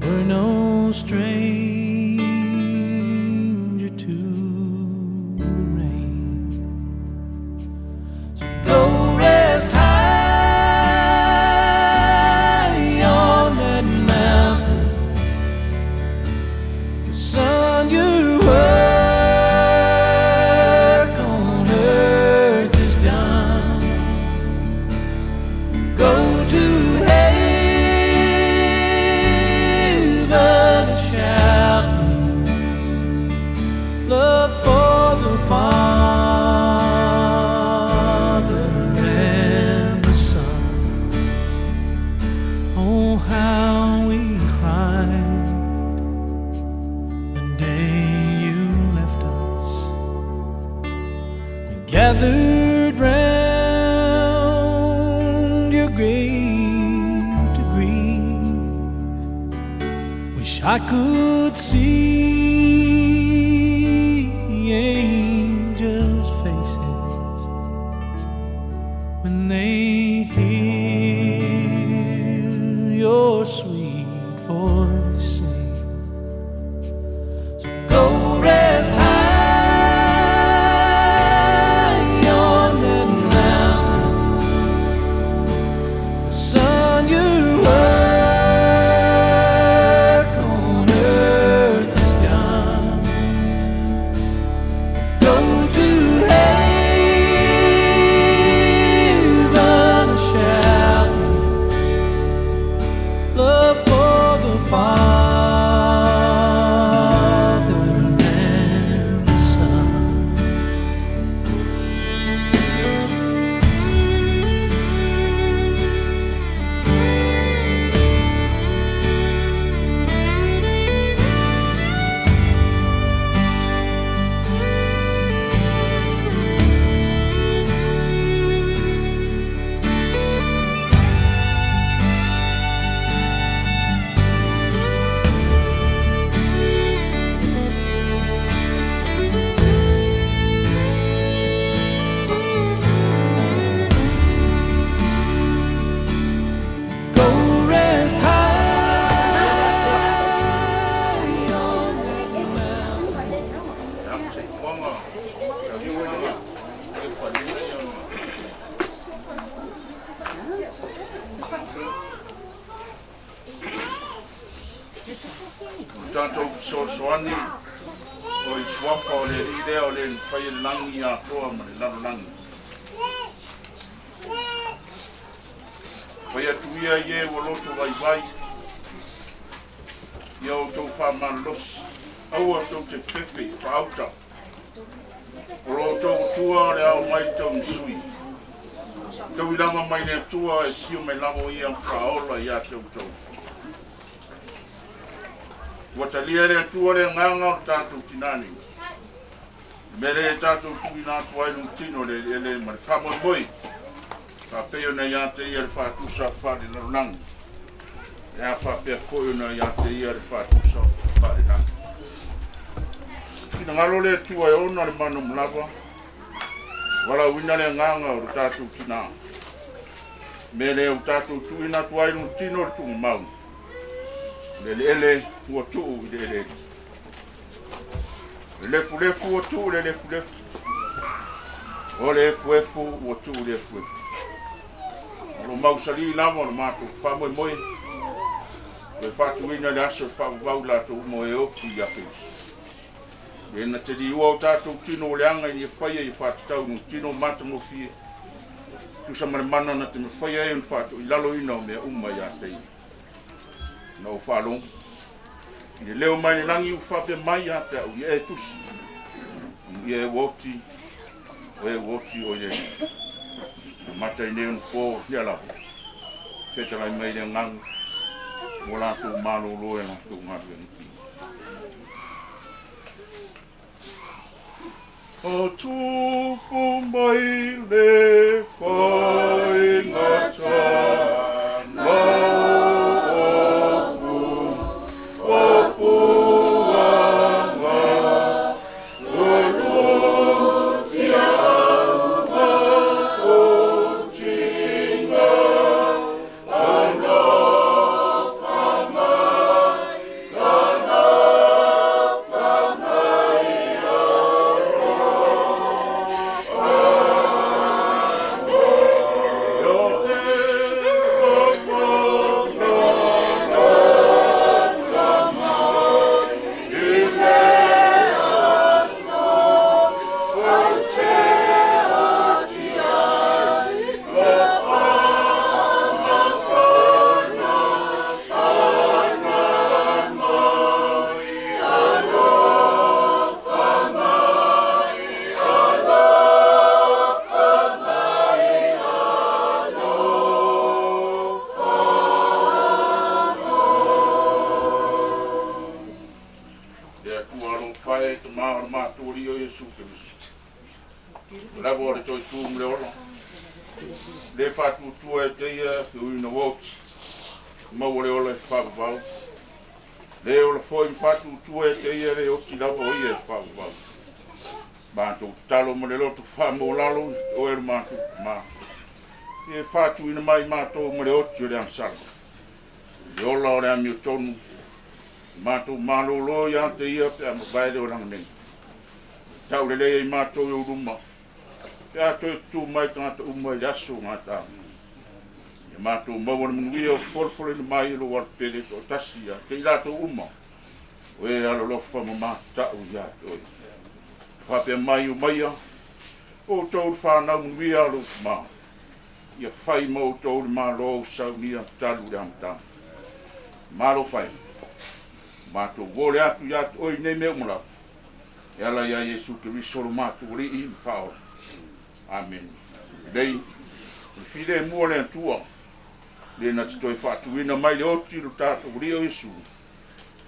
Were no stranger to the rain. So go rest high on that mountain. 'Cause son, your work on earth is done. Go to heaven shouting love for the Father and the Son. Oh, how we cried the day you left us. We gathered round your grave to grieve. Wish I could see angels' faces when they hear your sweet voice sing. So go rest high on that mountain. Son, your work on earth is done. Go to heaven shouting love for the Father and the Son. Go rest high on that mountain. Tatou fesoasoani o i suafa o le Alii lea o le mafai e le lagi atoa ma le lalolagi. Fai atu ia i e ua loto vaivai, ia outou faamalolosi, aua tou te fefe faauta. O lo outou Atua o le ao mai le taugasui. Taui lava mai le Atua e sio mai lava o ia faaola ia te outou. Ua talia le Atua le agaga o le tatou tinani. Me le tatou tuuina atu ai lutino le eleele ma le faamoemoe. Faapei ona ia te ia le faatusa faalelalolagi. E a faapea foi ona ia te ia le faatusa faalelagi. Finagalo le Atua e ona le mana malava. Valaauina le agaga o le tatou tina. Me le o tatou tuuina atu ai lutino le tuugamau. Le eleele ua tuu i le eleele. Le lefulefu ua tuu le lefulefu. O le efuefu ua tuu le efuefu. O lo mausali lava o le matou faamoemoe. Toe faatuina le aso e faavavau latou uma e oti ia Keriso. Le na te liua o tatou tino o le aga i faia i faatatau no tino matagofie. Tusa ma le mana na te mafaia ai ona faatoilaloina o mea uma ia te ia. Na o faalogo. I le leo mai le lagi ua faapea mai ia te au ia e tusi. Ia e oti, o e oti o ia. Mata i nei ona po ia lava. Fetalai mai le agaga. Ua latou malolo e latou galuega pi. A tupu mai le faigata na o papuaga ulutia ma o tinga alofa mai. e Tamā o le matou Alii o Iesu Keriso. Ua lava o le toe tu ma le ola, le faatuatua e te ia e ui ina ua oti, maua le ola e faavavau. Le ola foi ma faatuatua e te ia le oti lava o ia e faavavau. Matou tatalo ma le loto faamaualalo i oe le matou Tamā. Ia e faatuina mai matou ma le oti o le agasala. Le ola o le amiotonu, matou malōlō ia te ia pe a mavae le olaga nei. Taulelei ai matou i ou luma, pe a toe tutū mai tagata uma i le aso o gataaga. Ia matou maua le manuia o folafolaina mai e lou Alopele toatasi ia te i latou uma, o e alolofa ma matatau ia te oe. Faapea mai omaia, o outou le fanau manuia a lou Tamā, ia fai ma outou le Malo saunia talu le amataga. Malo fai, matou uo le atu ia te oe i nei mea uma lava, e ala ia Iesu Keriso lo matou Alii ma Faaola. Amene. Lelei, o le filemu o le Atua, le na te toe faatuina mai le oti lo tatou Alii o Iesu,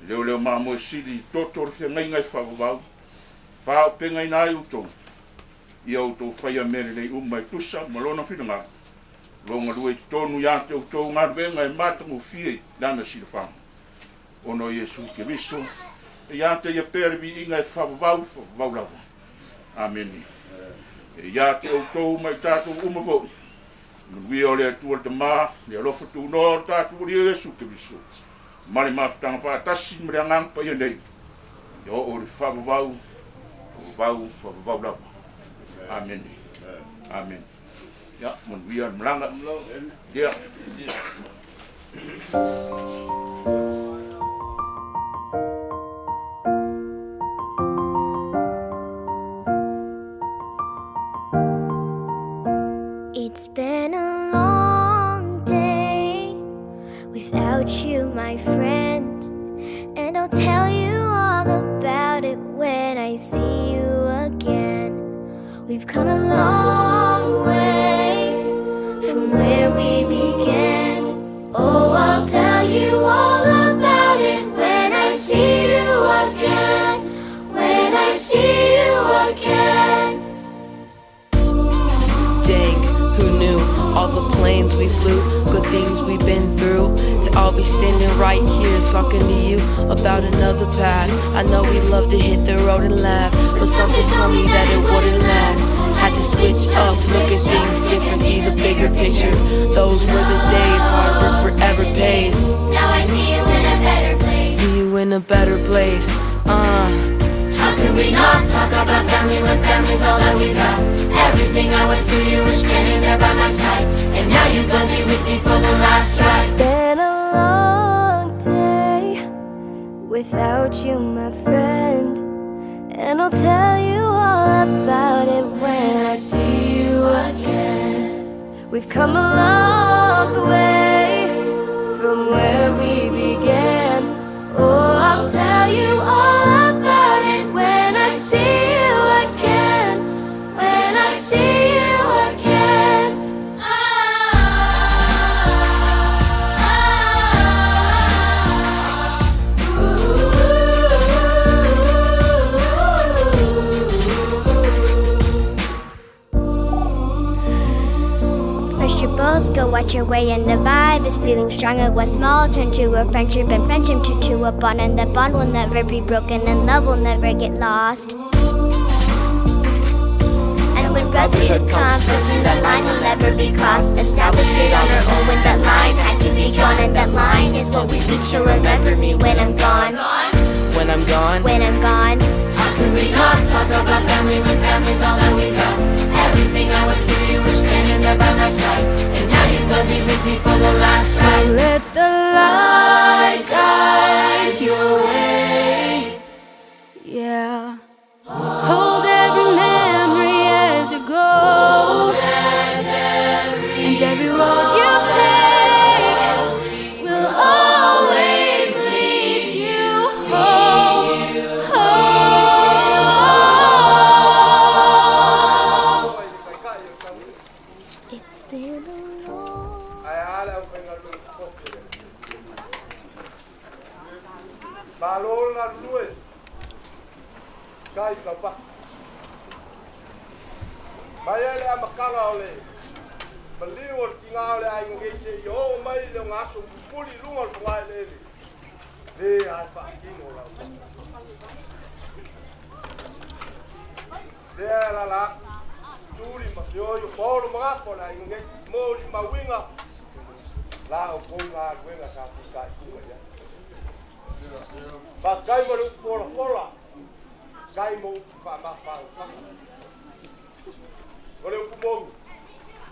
leoleo mamoe sili i toto o le feagaiga e faavavau, faaopegaina ai outou, ia outou faia mea lelei uma e tusa ma lona finagalo, lo galue i totonu ia te outou galuega e matagofie i lana silafaga. Ona o Iesu Keriso, e ia te ia pea le viiga e faavavau, faavavau lava. Amene. E ia te outou ma i tatou uma foi, manuia o le Atua le Tamā, le alofa tunoa o le tatou Alii Iesu Keriso, ma le mafutaga faatasi ma le Agaga Paia nei, ia oo i le faavavau, faavavau, faavavau lava. Amene. Amene. Ia, manuia le malaga. Ia. It's been a long day without you, my friend. And I'll tell you all about it when I see you again. We've come a long way from where we began. Oh, I'll tell you all about it when I see you again. When I see you again. Dang, who knew? All the planes we flew, good things we've been through. That I'll be standing right here talking to you about another path. I know we love to hit the road and laugh, but something told me that it wouldn't last. Had to switch up, look at things different, see the bigger picture. Those were the days, hard work forever pays. Now I see you in a better place. See you in a better place. How can we not talk about family when family's all that we got? Everything I went through, you were standing there by my side. And now you gon' be with me for the last ride. It's been a long day without you, my friend. And I'll tell you all about it when I see you again. We've come a long way from where we began. Oh, I'll tell you all about it when I see you again. When I see you again. First you both go watch your way and the vibe is feeling stronger. What's small turn to a friendship and friendship turn to a bond, and that bond will never be broken and love will never get lost. And when brotherhood comes, then the line will never be crossed. Established it on our own when that line had to be drawn, and that line is what we reach. So remember me when I'm gone. When I'm gone. When I'm gone. How can we not talk about family when family's all that we got? Everything I went through, you were standing there by my side. And now you gon' be with me for the last ride. So let the light guide your way. Yeah. Hold every memory as you go. And every road you take will always lead you home. Home. It's been a long Ae a le aufaigaluega totofi a le Atua. Malo le galulue. Kai taupa. Mai ai le amataga o le maliu o le tigā o le aiga nei seia oo mai le ogaaso mumuli i luga o le fogaeleele lē a e faatino lau lea e lala aku tuli ma feoi o paolo magafa o le aiga nei molimauina la outou galuega sa fitaituga i ai. Faafetai mo le upu folafola, kai mo upu faamafagafaga. O le upu moni,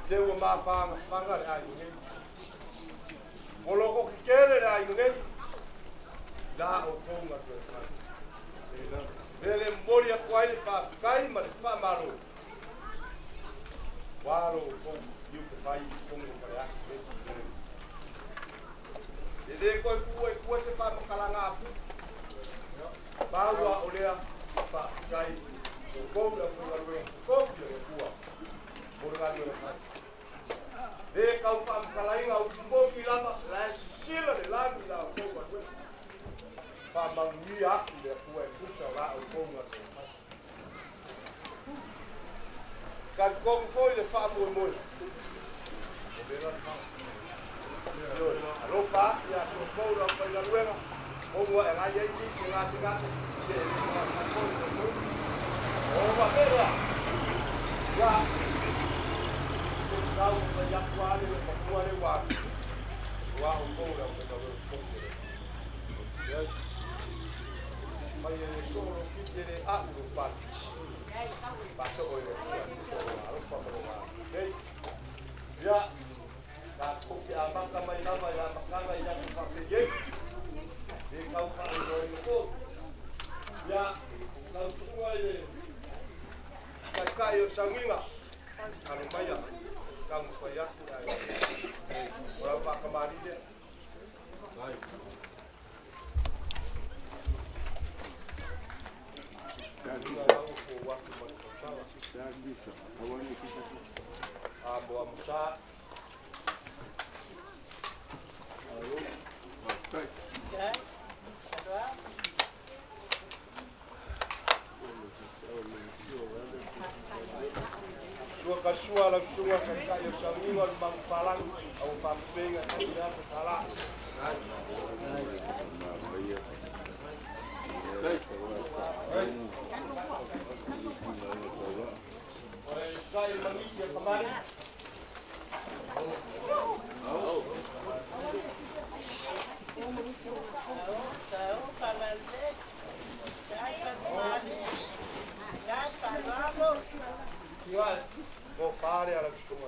te ua mafagafaga le aiga nei. Ua loko kekele le aiga nei, la outou galuega fai. Lea le momoli atu ai le faafetai ma le faamalo. Ua lo outou tiute fai i totonu o Faleasi nei. E lē toe tuua i tua se faamatalaga a Pupu. Pau lava o lea, faafetai outou le aufaigaluega totofi a le Atua mo le galuega fai. Lē tau faamatalaina upu moni lava, la e sisila le lagi i la outou galuega. Faamanuia atu le Atua e tusa o la outou galuega fai. Talitonu foi le faamoemoe. Ioe, alofa atu ia te outou le aufaigaluega, onu ae ai ai nisi e gasegase, ia e le fagatali foi le outou. O faapea lea, ia, se tau fai atu lava le matua lea ua alu, aua outou le aufaigaluega totofi a le Atua. Mai e le soo lou titi e le a'u lou pale. Faasoo e le Atua e tusa o lona alofa ma lona agalelei. Ia, tatou te amata mai lava i le amataga i aso faapeiei. Le tau faailoaina foi. Ia, lau susuga i le Taitai o le Sauniga, alo maia, taumafai atu le aiga. O lau faatamalii lea. Sua ka sua lau susuga taitai o le sauniga o le magupalangi au faapupega tainea tala. Kai mangisi e kamari. Mo pare ala susuga.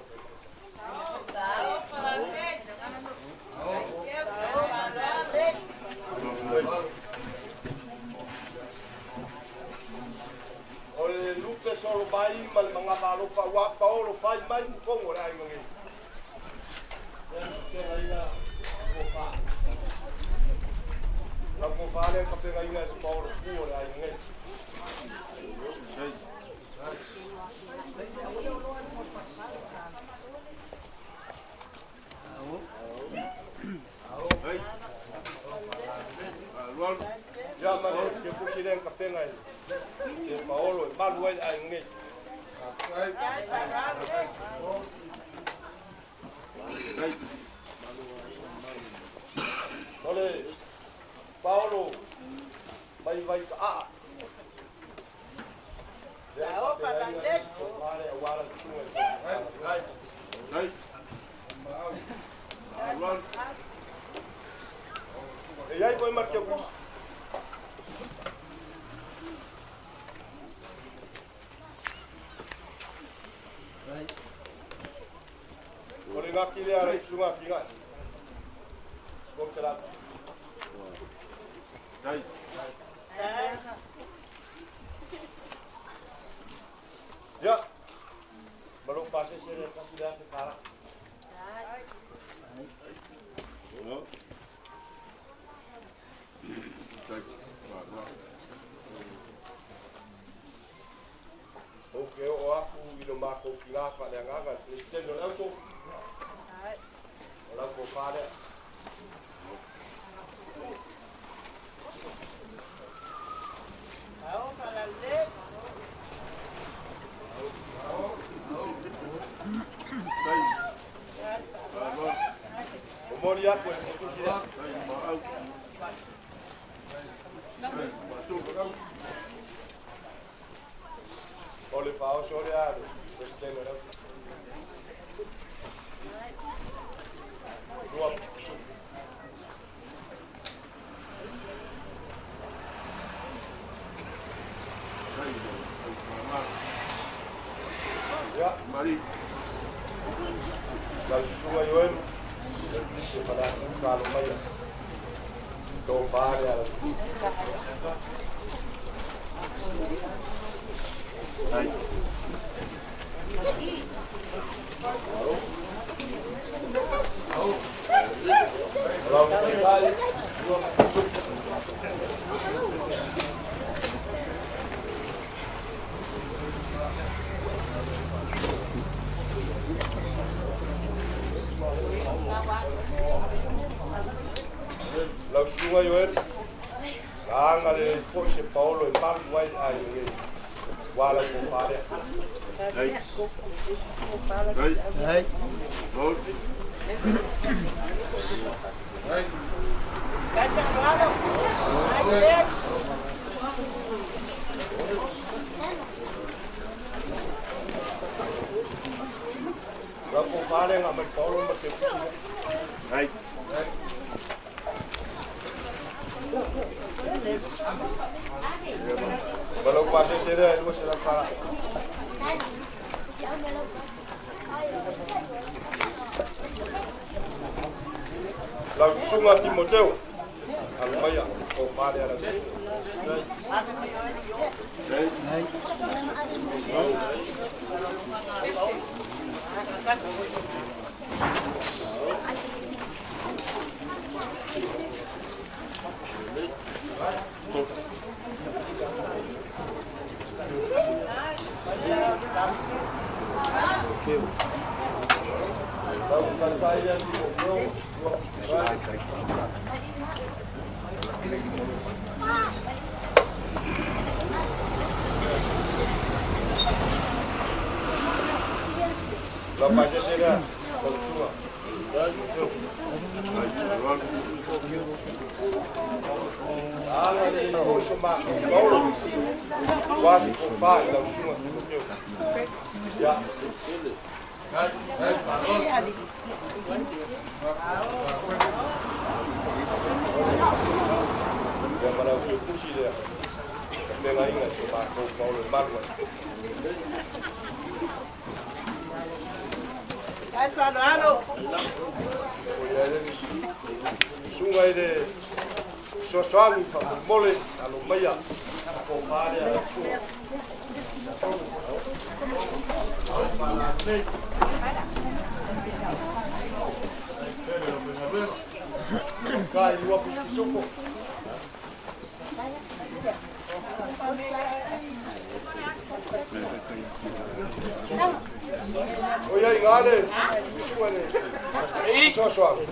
O le lupe solo mai ma le magavalofa ua paolo fai mai totonu o le aiga nei. Lea feagaiga tofa. Lau tofa lea ka feagaiga e le paolo pu o le aiga nei. Ia ma le kepusi lea ka pega e e paolo e malu ai le aiga nei. O le paolo mai vai ka aa. Lea ka feagaiga e tofa le aua la susuga i le E iai foi ma kepusi. O le gaki lea le susuga kigai. Ko te la. Ia. Ma lou pasese lea tasi le afe tala. Ou te oo aku i lo matou tigā faaleagaga le Peresetene o le Auso. O lau tofa lea. Momoli atu e le tusi lea. O le faaoso lea a le Peresetene o le Lua pisuku. Ia. Lau susuga Ioelu, le Tusi e Faleasiu ka alo maia. Tofa lea lau susuga. Lau taitai, lua pisuku. Lau susuga Ioelu, na agalelei foi se Paolo e malu ai le aiga nei, ua lau tofa lea. Lau tofa lea na aumai le Paolo ma te tusi lea. Ma lau pasese lea e $200. Lau susuga Timoteo, alo maia, tofa lea lau susuga. Lau taitai lea Timoteo, lua Lau pasese lea, lau susuga. Agalelei foi so matou Paolo, ua se tofa i lau susuga Timoteo. Ia. Ia ma lau feutusi lea, feagaiga i so matou Paolo e malu ai. O ia le susuga i le fesoasoani faamolemole alo maia tofa lea lau susuga. Kai lua pisipisuku. O ia i ngā le susuga i le fesoasoani.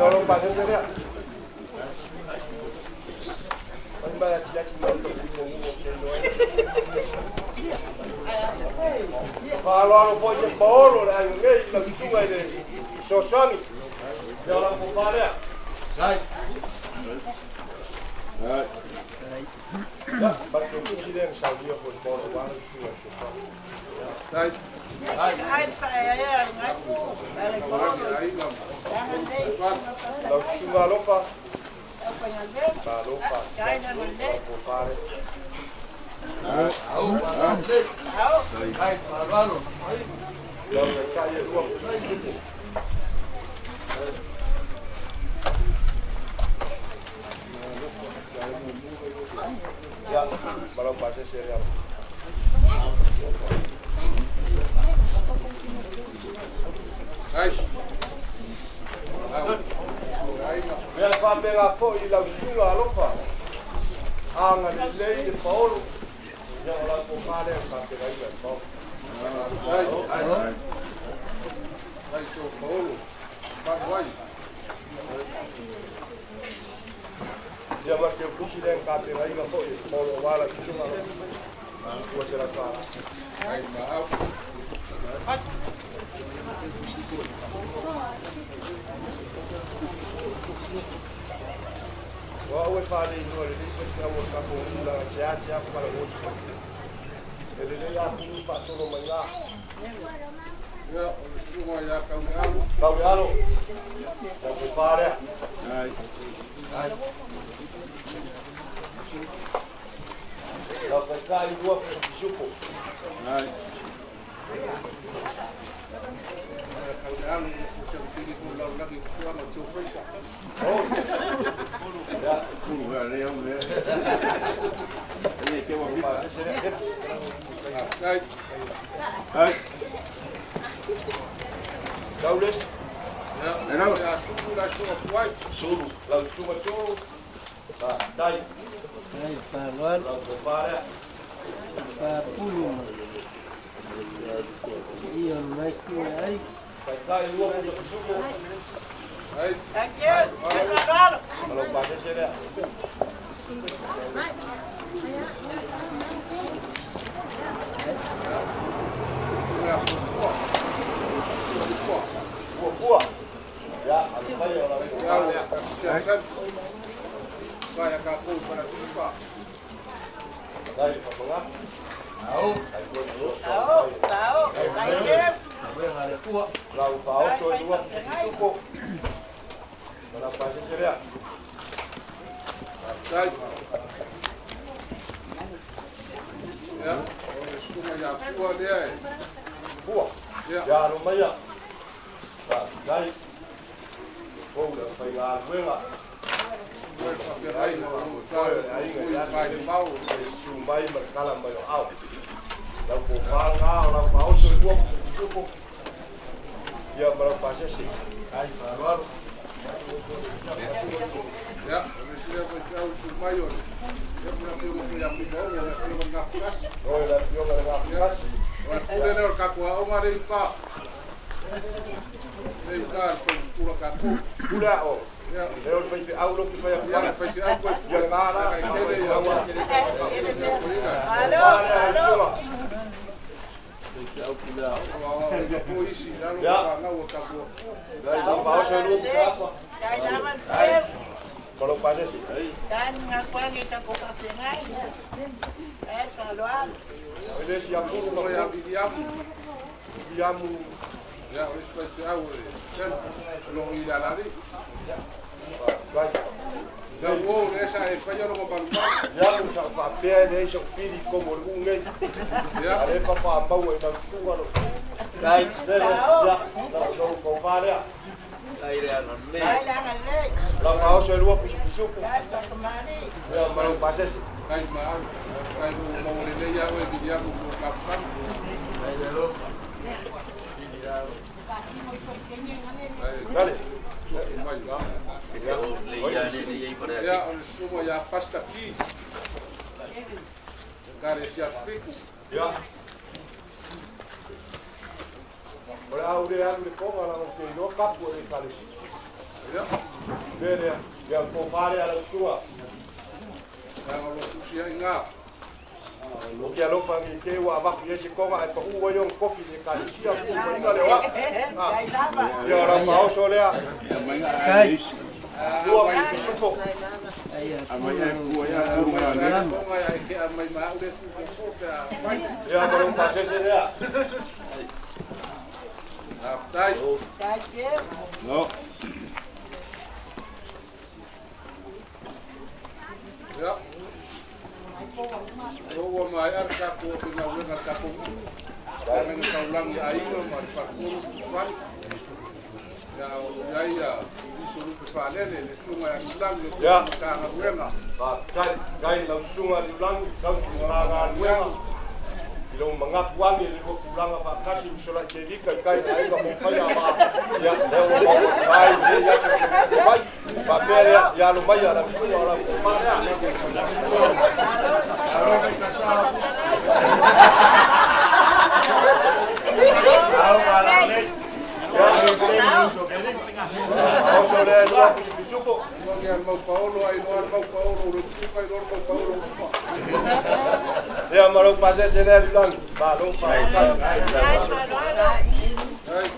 O lau pasese lea. Mai mai atiati mai te limo o te iloa. Faaaloalo foi se Paolo le aiga nei i lau susuga i le fesoasoani. Ia o lau tofa lea. Ia, ma le teutusi lea na saunia foi le Paolo aua lau susuga i le fesoasoani. Lau susuga alofa, malo faafetai, lau tofa lea. Lau taitai e lua pisipisuku. Ia, ma lau pasese lea. Mea le faapega foi i lau susuga alofa, agalelei le Paolo, ia o lau tofa lea na faapegaiga i Paolo. Ia ma te pusi lea na tapegaiga foi e Paolo aua lau susuga alofa. $200. O au e faalei lelei faifeau o le tatou nuu laga seasea falagosi e lelei apulu faasolo mai gā. Ia, o le susuga ia Kaulealo. Kaulealo lau tofa lea. Lau taitai lua pisopisupo. Kaulealo, se tili ko lau lagi kuanga o teu faisa. Ia Pulu hea le au le. E ke wa pita. Ai, Ai, Kaules ia, E lau. ia suku la suku kuai. Sulu lau susuga Sulu faafetai Ai faaaloalo lau tofa lea. faapulu ia o lenai itu e ai. Taitai lua pisopisupo. Ai, Ma lau pasese lea. ia kua. Kua. Puapua ia alofai o lau tofa lea. Ia, sa Vai a kakou para tupa. Tai fafaga ai koe lau faaoso e lua pisopisupo ma lau pasese lea. Tai. Ia, o le susuga ia Fua lea e. Pua Ia, ia alo maia faafetai ou le faigaluega. Ua faafeagaina o lou talo, o kai le mau. E susu mai ma le kala mai o ao lau tofa lagā o lau faaoso e lua pisopisupo ia ma lau pasese. Ia, o le sia koe te au tu mai o le. Ia, puna pio mo ia pio o le pio mo ngā pukasi. O le afioga le gafukasi. O le pule lea o le kapu aoga le i pa. Le i ka le pai pula kapu. Pule ao Ia, e o le faifeau lo ki fai ia le atu fai te au koe. ia le gā la Kai tele ia. Ia koe ina. tofa lea lau afioga. O kapu isi, lalo Ia. ka ngau o kapu. Lau faaoso e lua pusa ma lau pasese. E le si apulu O ma ia Viliamu. Viliamu. Ia, o le fai te au le. Sen, lo i la lari. Faafetai. Ia o le sa e fai alo malu malu. Viliamu sa faapea e leai so'u pili i komu o le uu nei. Ia, A lē papaamau e lau susuga lo le ia lau tofa lea lau faaoso e lua pisopisupu ia ma lau pasese. Kai ma au. Kai mo mo le le ia o e Viliamu mo kapu kapu. Ai, Dale. suku mai. Ia, o le susuga ia Pasta Ki. Kare sia fiku. Ia o le au le alu le koga laga te iloa kapu e kalesi. Ia, Le lea ia tofa lea lau susuga. ia o lo tusi ai ngā. O ke alofa ni te ua avatu i ai se koga ae paʻu ai ona kofi le ekalesia pu'ufaina le oa ia o lau faaoso lea. Ia mai ngā ai isi. Lua pisopisupo. Ai A mai ai apulu pua ia A pulu mai ngā mai le. le konga ia ke a mai ma au le tu ko pe a mai. Ia ma lou pasese lea. A tai. No. Ia. O ua mai ar ka ko pe ngā wenga ka ko. Ka menga taulangi a inga ma le pakuru whai. Ia o ia ia iso lupe whaalele le sunga ia nulangi o Ia. ka ngā wenga. Faafetai kai lau susuga Liulagi lau susuga i lou magapu age le lua tulaga faatasi usolai kelika i kai aiga mo faia ma ia lea ua maua ai lenei aso mai faapea lea ia alo mai a lau susuga o lau tofa lea. Alofa i ka sa. Ia faaoso lea e lua pisopisupo. Ia al mau paolo ai no al mau paolo ro tuka i no mau paolo upa. Ia ma lou pasese lea Liulagi malo faafetai. Ai.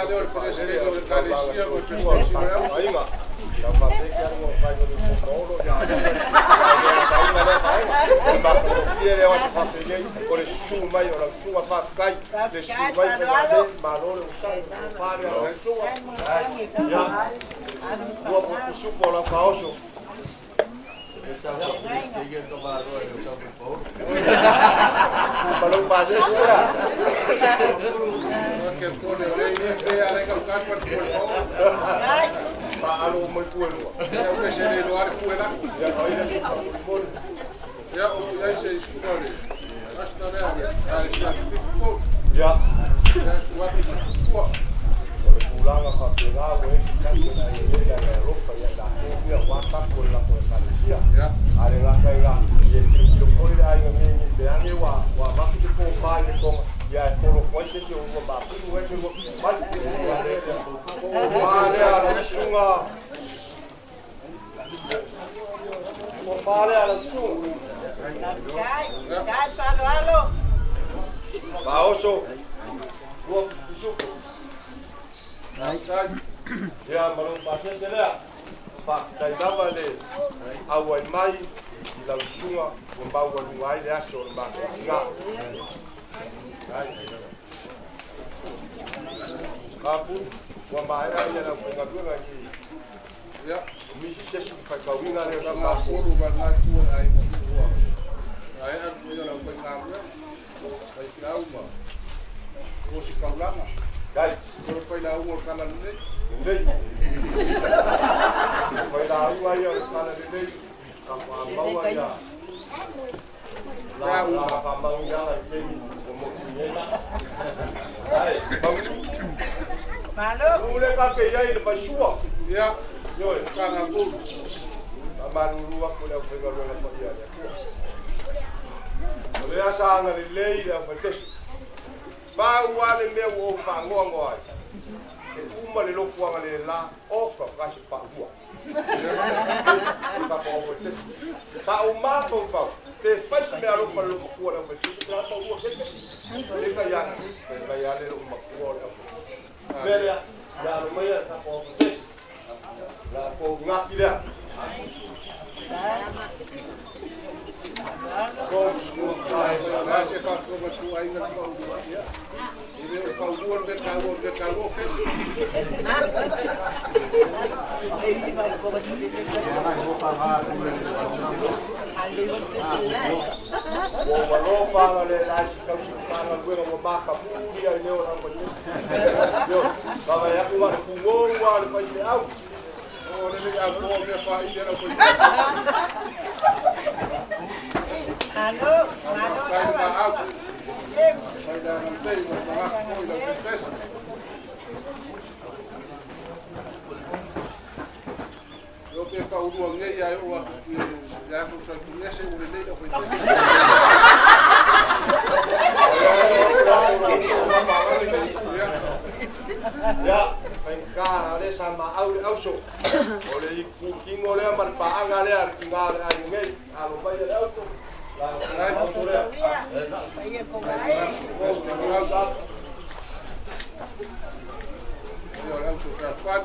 lea o le Peresetene o le Ekalesia ma le Peresetene o le Au. Aiga. Ia faapea ke alu o fai o le paolo ia. Ia lea vaega. O le matagofie lea o aso faapegai, o le susu mai o lau susuga faafetai, le susu mai faigale, malo le onosai, tofa lea o lau susuga. Ia, ua pisupo o lau faaoso. Ma lou pasese lea. Ke kole o le i pe ale ka ka pa le o. Faalo uma i pue lua. Ia o ke se le lo ale pue la. Ia, o ai le faamolimoli. Ia o ia se suka le. Asta le ale. Ale sa po. Ia. Ia su atu ua. O le tulaga faapena ua e sitasi na i le le alofa ia latou ia ua tapu le latou ekalesia. A le gata i la, ia tilotilo foi le aiga nei pe ane ua avatu se tofa i le toga, ia e folo ai se isi o lua mapulu ai se lua pito mai. Tofa lea a lau susuga. Tofa lea a lau susuga. Vaoso, ua pisupo. Ia, ma lou pasese lea. Faafetai lava le auai mai i lau susuga ua maualuga ai le aso o le matou tina. Apu, ua maea ia lau faigaluega i Ia. misi se isi faitauina lea o Sa se matou. mapulu ma na tua ai mo ua. Ai a ia la ko ka ua. Ai ka uma. O si kaulanga. Dai. O pai la ua kala lelei. Lelei. Pai la ua ia o le kala lelei. Ka whaamaua ia. La la whaamau ia la taimi o motu nei. Ai, mau. Malo. Ule ka ke iai le paisua. Ia. Ioe. Kana pulu. Faamalulu aku le aufaigaluega paia a le Atua. O lea sa agalelei le aufaipese. Pau lava le mea ua ou faanoanoa ai, e uma le lotu agalelā, oka ka se paulua. E papa aufaipese. Sa ou mafaufau, pe fai se mea alofa i le lomatua o le aufaipese, pe a paulua keke. E kai ana, e kai ale lou matua o le aufaipese. O le mea lea, ia alo maia le tatou aufaipese. La kou gati lea. La se fa ko ma su ai na paulua. Ia. I le o paulua le ka ua le ka ua ke. Ua ua alofa agalelā i si tausi Matagaluega ua makamuli ai lea o le aufaipese. Ioe, vaavaai atu na o le pugou lava o le faifeau. O le le a ko me fa i le ko. Kai ma au. Kai la na te ma ma ko i la pes. Yo pe paulua ngai ai o ia ko sa tu nese o le le o ko. Ia, faigata lea sa maau le auso. O le ikutino lea ma le paaga lea a le tiga o le aiga nei. Alo maia le auso. La auso lea. Ia le auso ka fat.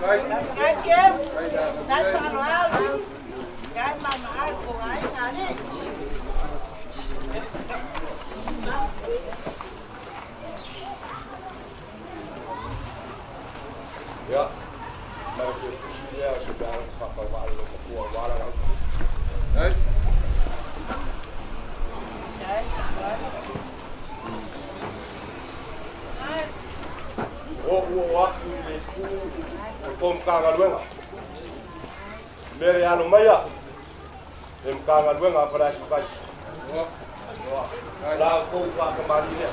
Kai. Kai la na te. Ia, ma le fia tusi lea o se mea faatauvaa le lomatua aua lana auso. Ai. O ua o atu i le itu o le tou Matagaluega. Mea le alo maia, le Matagaluega a Faleasitai. La outou faatamalii lea.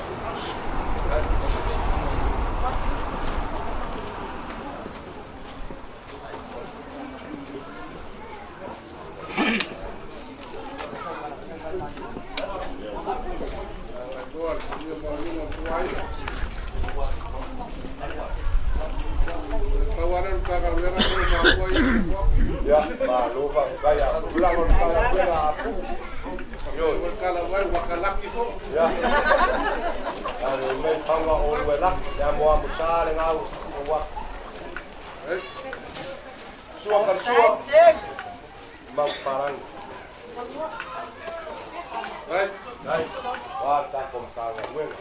Ia, malo faafetai a tulaga o le Matagaluega a Apulu. Ioe. Ia. A le mei fauga o lue laki, le amoamo sa le gau o wa. Sua ka sua. Mau parangi. Wa le tatou Matagaluega.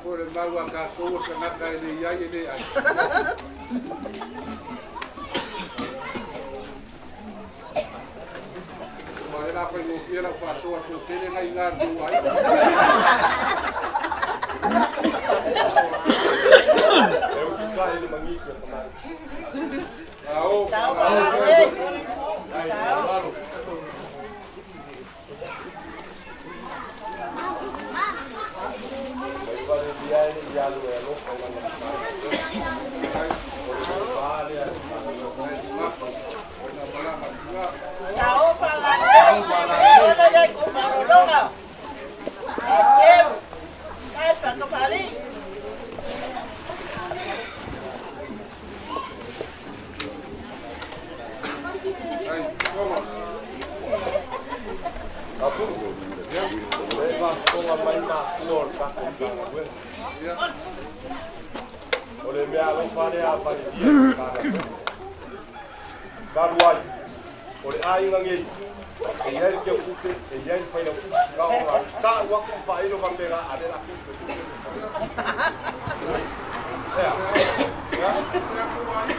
O le mau a tatou o tagata e le i ai e le ai. Ma e la faigofie lau faasoa toatele nai galulue ai. E ututai le magiki o kamai. Ao, Mai vale lia e le ialu e alofa i lana Matagaluega. O le tofa lea e Apulu. E faafofoga mai matua o le tatou Matagaluega. O le mea alofa lea a faletia i le Matagaluega. Talu ai, o le aiga nei, e i ai le teutupe, e i ai le failautusi, na ona ta'u atu ma faailo faapena a le latou tupe. Ea.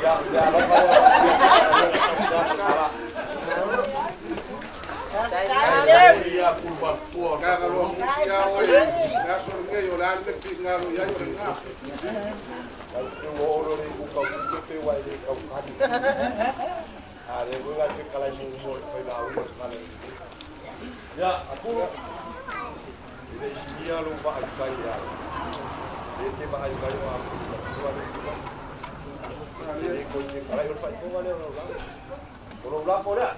Ia, mea alofa lea a faletia i le Matagaluega. Lau te ua olo le uka uke pe wa e le kaukani. A le uga te kalai mo mo le whai lau o kale. Ia, Apulu. I le isinia lo wa ai kai ia. Le te wa ai kai o Apulu. Tua le tua. Le ko te kalai o le whai tonga lea o lau lako. O lau lako lea.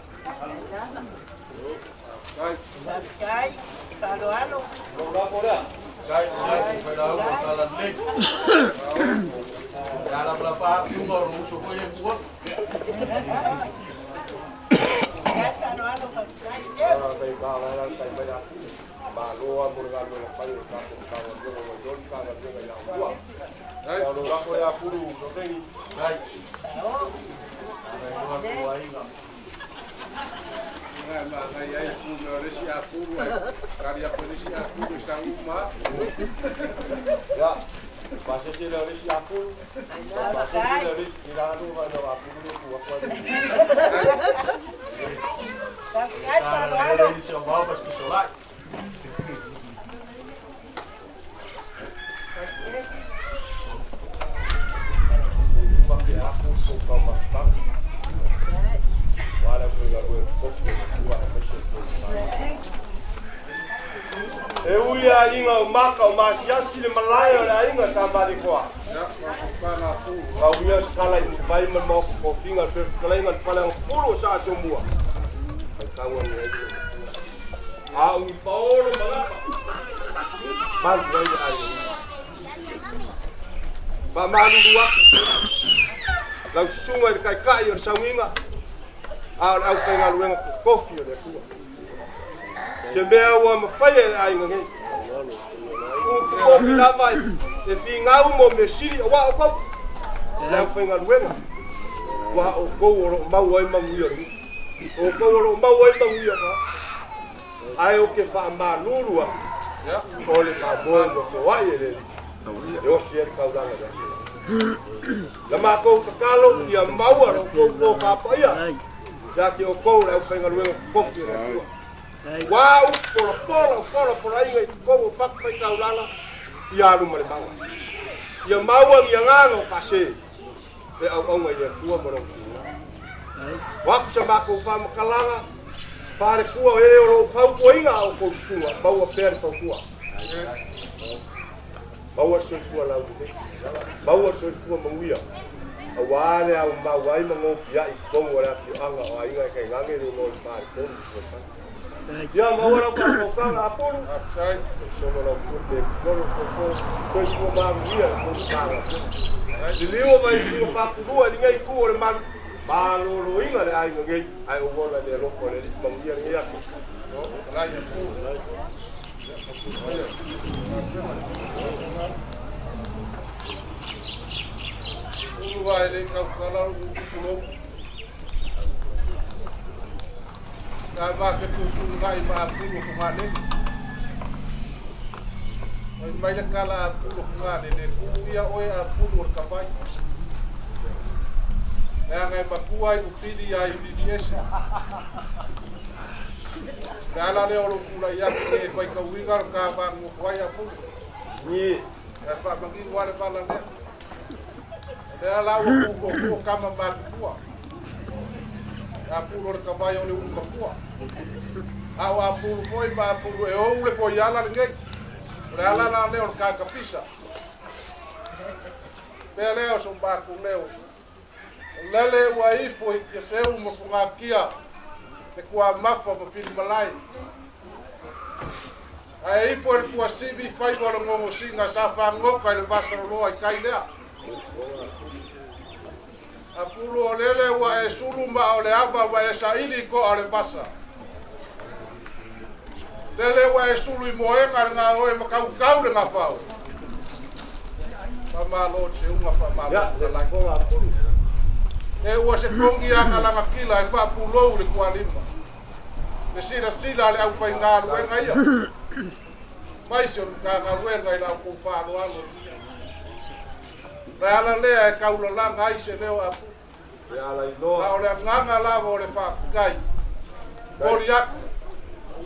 Lau lako lea. Kai mai fai lau o tala nei. Ya la la pa tunga o uso foi e bua. Ara kai ka la la kai mai Apulu. Malo a mo le galuega fai o le tatou Matagaluega ua iloa le Matagaluega ia ua. Ia o lau lako lea Apulu Sosegi. Kai. Ai noa tuaiga. Ia, pasese lea o le isi Apulu. Pasese lea o le isi ila anu ma no Apulu le tua kwa. Tala le isi o mau pas ki solai. Uma ke Apulu so kau mafutanga. Wala ko galuega kofi o tua e faise o E ui a inga o maka o masiasi le malae o le aiga sa Malekoa. Kauia se kala i vai ma le maoka kofiga le fefelaiga le faleagafulu o sa asomua. Faitauga ni ai le matua. A ugi paolo ma gafa. Malu ai le aiga. Faamalulu atu. Lau susuga i le taitai o le sauiga. A o le aufaigaluega kokofi o le Atua. Se mea ua mafaia e le aiga nei. Upu kofi lava e figau mo mea sili auā o kou. Le aufaigaluega. Ua outou o loo maua ai manuia o le nuu. O kou o loo maua ai manuia o tagata. Ae ou te faamalulu atu. O le mamoe ua feoai e le Alii. E osi ai le taulaga i le aso. Na matou tatalo ia maua lo outou tofa paia. Ia te outou le aufaigaluega kokofi o le Atua. Ua upu folafola o folafolaiga i totonu o fatafaitaulaga ia alu ma le maga. Ia maua ni agaga o faase e auauna i le Atua ma lona finagalo. O atu sa matou faamatalaga faalekua o e o loo fautuaina a outou susuga maua pea le fautua. Maua le soifua laulelei, maua le soifua manuia, auā le aumau ai ma gopia'i i totonu o le afioaga o aiga e tainane le igoa o le Faletolu fesoasoani. Ia maua lau faaotaotaga Apulu, solo lau pue pe tolo fofo, soifua manuia le tou Matagaluega. Liliu mai i siga faapulua i lenei itu o le malu, maloloina le aiga nei, ae ou ola i le alofa o le Alii manuia lenei aso. Ulu ae le tautala o pulou. Ka ma ke tutu ngai ma pulu ko ngale. Mai mai le kala a pulu ko ngale le ku ia oe a pulu o ka vai. Le ngai makua i upili ai i ese. Le ala le o lo kula ia ke fai ka uiga ka va ngo fai a pulu. Ni. E fa mangi wale vala le. Le ala ua ku ko ku kama ma pua. A pulu o le ka vai o le ulu ka pua. A o a pulu foi ma a pulu e ou le foi ala le nei. O le ala la le o le ka kapisa. Pea leo so maku leo. O lele ua ifo i kia seu ma funga kia. Te kua mafa ma pili malai. Ae ipo e le kua sivi whaiwa o le ngongo singa sa whangoka i le vasaroloa i kai lea. A pulu o lele ua e sulu ma o le ava ua e saili ko o le vasa. Lele ua e sulu i moenga le ngā oe makaukau le ngā whau. Whamalo te unga whamalo. Ia, le lafoga Apulu. E ua se kongi anga langa kila e whapulou le kua lima. Le sila sila le au whai ngā luenga ia. Mai se o ka ngā luenga i lau kou whalo alo. Le ala lea e kaulalanga ai se leo apu. Le ala iloa. A o le anganga lava o le whaapukai. Mori aku.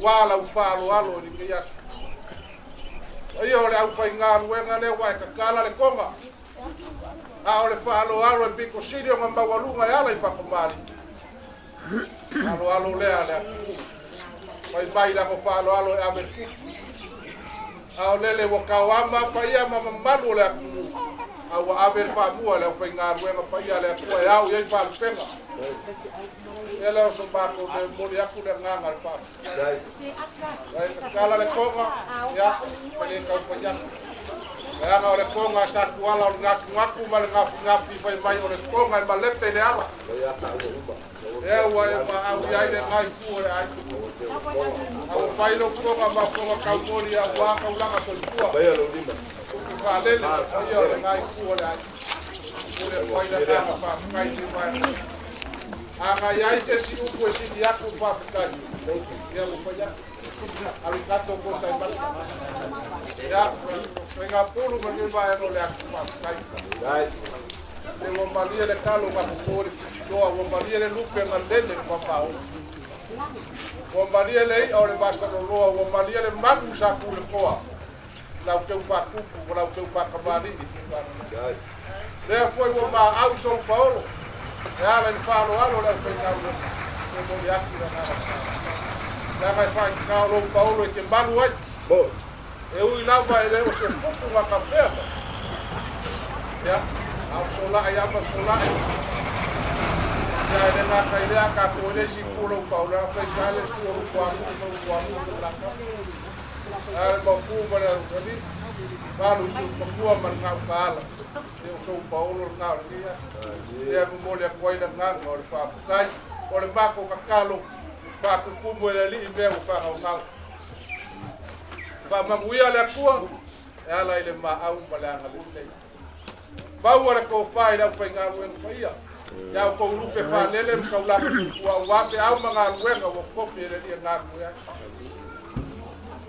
Ua lau whalo alo i ni aso. Ia o le au whai ngā luenga lea wa e kakala le konga. A o le whalo alo e piko siri o ngā maualunga e ala i whakamari. Alo alo lea le aku. Mai mai la ko whalo alo e ame kuku. A o lele ua kau ama pa ia ma mamalu o le aku. A ua ame le whamua le au whai ngā luenga pa ia le akua e au i ai whalupega. E leo so mākou te mori aku le nganga le whapu. Ai kakala le konga, ia, pa le kau pa ia. Le anga o le konga sa kuala o le ngaku ngaku ma le ngafu ngafi fai mai o le konga e malepe le ala. E ua e ma au i ai le ngai fu o le ai. A ua fai lo konga ma konga kau mori a ua kau langa soifua. Uki whalele, ia o le ngai fu o le ai. O le fai le nganga whapukai si mai. A ngai ai te si upu e sini aku whapukai. Ia ua fai aku. Arigato gozaimasu. Ia, wenga pulu ma ke vai no le aku whapukai. Le ua malie le kalo ma kukori toa, ua malie le lupe nga lele le papao. Ua malie le ia o le vasaroloa, ua malie le magu sa ku le koa. Lau teu whakupu, lau teu whakamari. Lea foi ua ma au sou paolo. E ala i le whalo alo le au whaingau le. E mori aku le ngara. Le ngai whai kao lou paolo e te malu ai. E ui lava e le o se pupu ngā kawhea. Ia, au solai ama solai. Ia e le ngā kai lea ka koe le si kula u paolo. A whai kai le sua ruku amu, ruku amu, ruku laka. A le mapu ma le arukani. Malu i tu kapua ma le ngau kaala. E o sou paolo le ngau le ia. Ia mo le aku ai le nganga o le whaafukai. O le mako kakalo. Whaakukumu e le alii mea ua whangau ngau. Whamanguia le akua. E ala i le maau ma le anga lelei. Maua le kōwhai i lau whai ngā luenga whaia. Ia o kou lupe whalele ma kau laka sufua. Ua ape au ma ngā luenga ua kopi e le lia ngā luenga.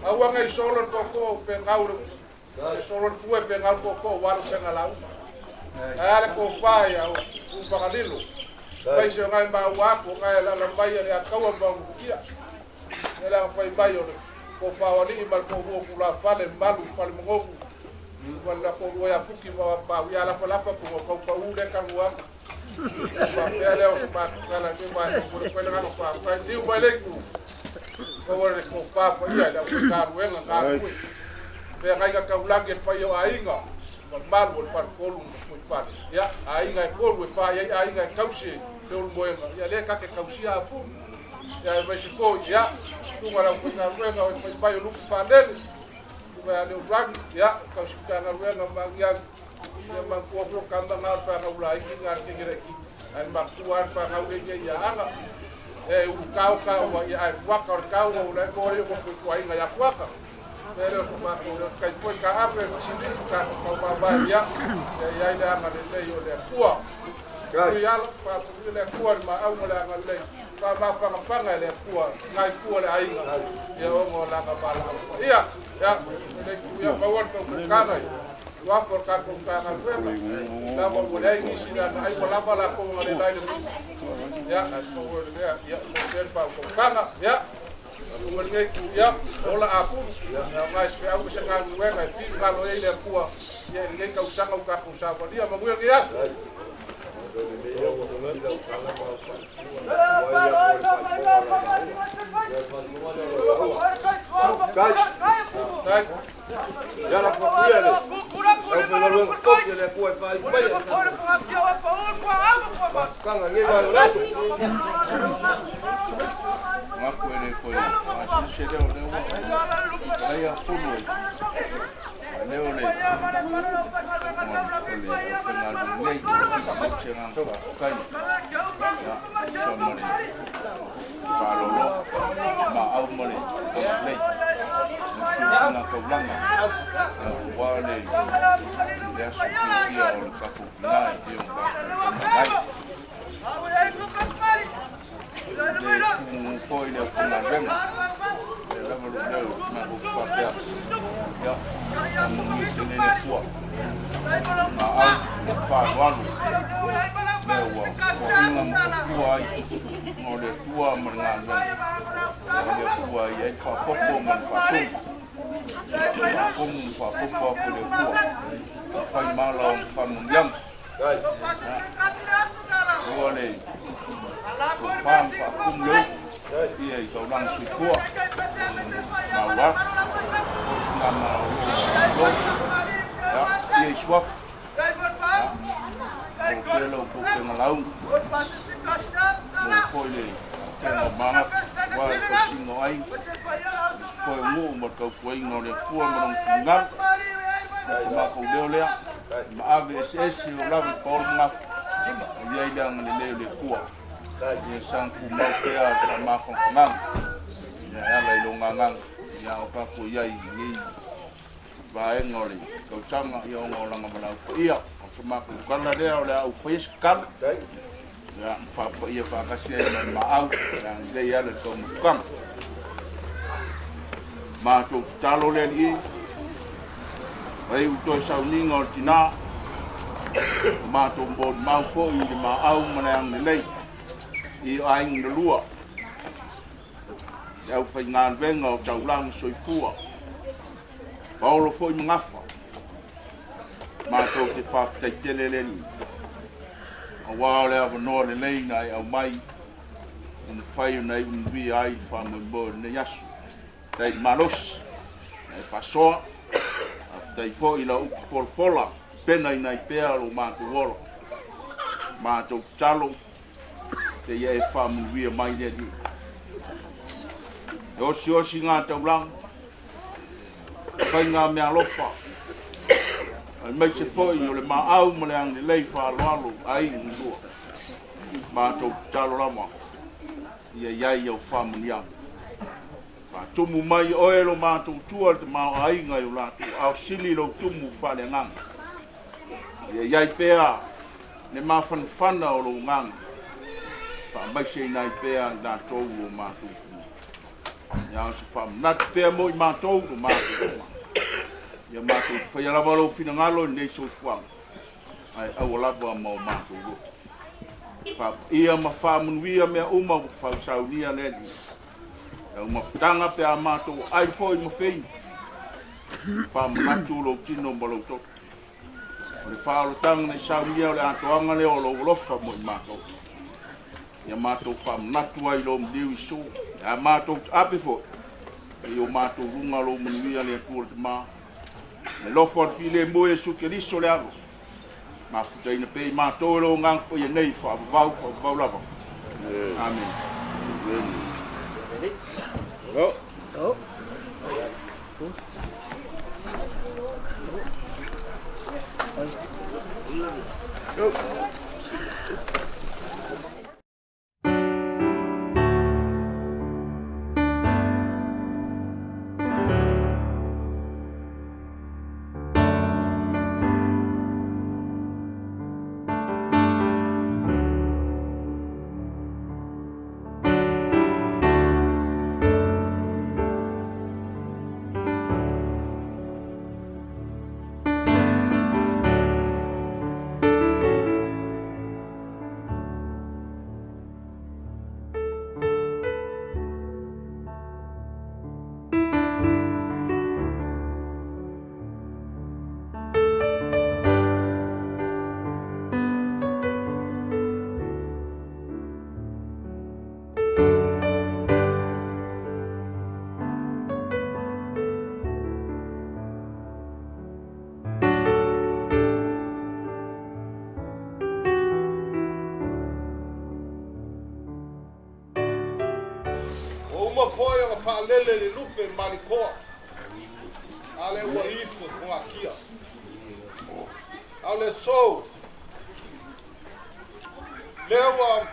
Aua ngai solo le koko o pe ngau le solo le pue pe ngau koko o walu pe ngalauma. Ae ale kōwhai au upangalilo. Mai se o ngai maua aku o ngai lala mai le akaua ma ngukia. E le whai mai o le kōwhao alii ma le kōrua kula fale malu fale mongoku. Ma le kōrua ia puki ma ma ia lapa lapa ku ma kau pau le kaluanga. Ma pea leo se mākukala ke mai ko le koe ngano wha. Kai tiu mai le ku. Ko wale le kōwhao pa ia le au ngā luenga ngā kue. Feagaiga taulagi a le paia o aiga ma le malu o le faletolu ma Fuaifale. Ia, aiga e tolu e fa i ai aiga e tausi e Leulumoega, ia lea ta te tausia Apulu. Ia, aemaise foi, ia, susuga i le aufaigaluega o e fai mai o Lupe Faalele, susuga ia Leulagi, ia, tausi Matagaluega ma agiagi, ia manatua foi o tama na o le fanau laiti na a le teine laitiiti, ae matutua lava le fanau lea i ai ia Aga. Ia e ulutao taua, ia ae fuata o le taua ua lae moa le nofo i tuaiga ia fuata. Ia lea o so matou leo tai foi ka ave ma silifu tatou taumamae ia, ia i ai le agalelei o le Atua. Ui ala, faamanuia le Atua i le maau ma le agalelei, faamafanafana e le Atua nai tua le aiga, ia ona o lana valaau paia. Ia, le itu ia maua le tautotaga i tuafa o le tatou Matagaluega, lava ua leai nisi leaga ai ua lava latou agalelai le nuu. Ia, ae maua le lea, ia, maua pea le faautautaga. Ia, Faaupuga lenei itu, ia, ola Apulu, e aoga i se feau ma se galuega e finagalo ai le Atua, ia, i lenei tausaga ua tatou savalia. Manuia lenei aso. Ngaku e le foe asiasi lea o lea ua leai a pulu e leo le o le aufaigaluega nei se agaga faafetai ia tusa ma le faaaloalo maau ma le agalelei le susuga taulaga aua le le aso fiafia o le tatou tina e pei ona tatou ai le tumu foi le aufaigaluega lea lava lou leo matou faapea ia faamanuia tele le Atua maau le faaaloalo mea ua foaiga ma fautua ai o le Atua ma le galuega o le Atua e i ai le faaopoopo ma le faatonu faatonu ma faaopoopo atu e le Atua e fai mala o faamanuiaga. Ua le tofa ma faafumu le upu ia i taulaga soifua maua atu o ma o lo ia ia i suafa o pea lau taupenga lauga mo foi le tega o magafa ua le tausiga o aiga foi o nuu ma le tautuaina o le Atua ma lona finagalo. O se matou leo lea ma ave eseese o lava i paolo magafa o i ai le agalelei o le Atua. Ia saga tumau pea le faamafanafanaga ia e ala i lou gagaga ia o tatou i ai i lenei vaega o le tausaga ia ona o lana valaau paia. O se matou tala lea o le a ou faia se tatalo ia ma faapaia faatasi ai ma le maau le agalelei e ala i le taumafataga. Matou tatalo le Alii, ai u toe sauniga o le tina, o matou molimau foi i le maau ma le agalelei i aiga na lua, le aufaigaluega o taulaga soifua, paolo foi ma gafa. Matou te faafetai tele le Alii, aua o le avanoa lelei na e aumai ua mafai ona iu manuia ai le faamoemoe o lenei aso. Faafetai i le malosi na e faasoa, faafetai foi i lau upu folafola penaina ai pea lo matou ola. Matou tatalo seia e faamanuia mai le Alii. E osiosi ngā taulaga, faiga meaalofa, aemaise foi o le maau ma le agalelei faaaloalo aiga na lua. Matou tatalo lava ia i ai au faamanuiaga. Faatumu mai oe lo matou tua le tamaoaiga i o latou aao sili lou tumu faaleagaga. Ia i ai pea le mafanafana o lou agaga, faamaiseina ai pea i latou o matou tua. Ia o se faamanatu pea mo i matou lo matou uma. Ia matou faia lava lou finagalo i lenei soifuaga, ae aua lava ma o matou loto. Faapaia ma faamanuia mea uma ua fausaunia le Alii. Lau mafutaga pe a matou ai foi ma feinu. Faamanatu lou tino ma lou toto. O le faaolataga na i saunia o le atoaga lea o lou alofa mo i matou. Ia matou faamanatu ai lou maliu Iesu. A matou taape foi, i o matou luga lou manuia le Atua le Tama. Le alofa o le filemu o Iesu Keriso le Alo, mafutaina pea i matou e lou Agaga Paia nei, faavavau, faavavau lava. Amene. Ua uma foi ona faalele le lupe ma Malikoa, a lea ua ifo i fogatia. A o le aso, lea ua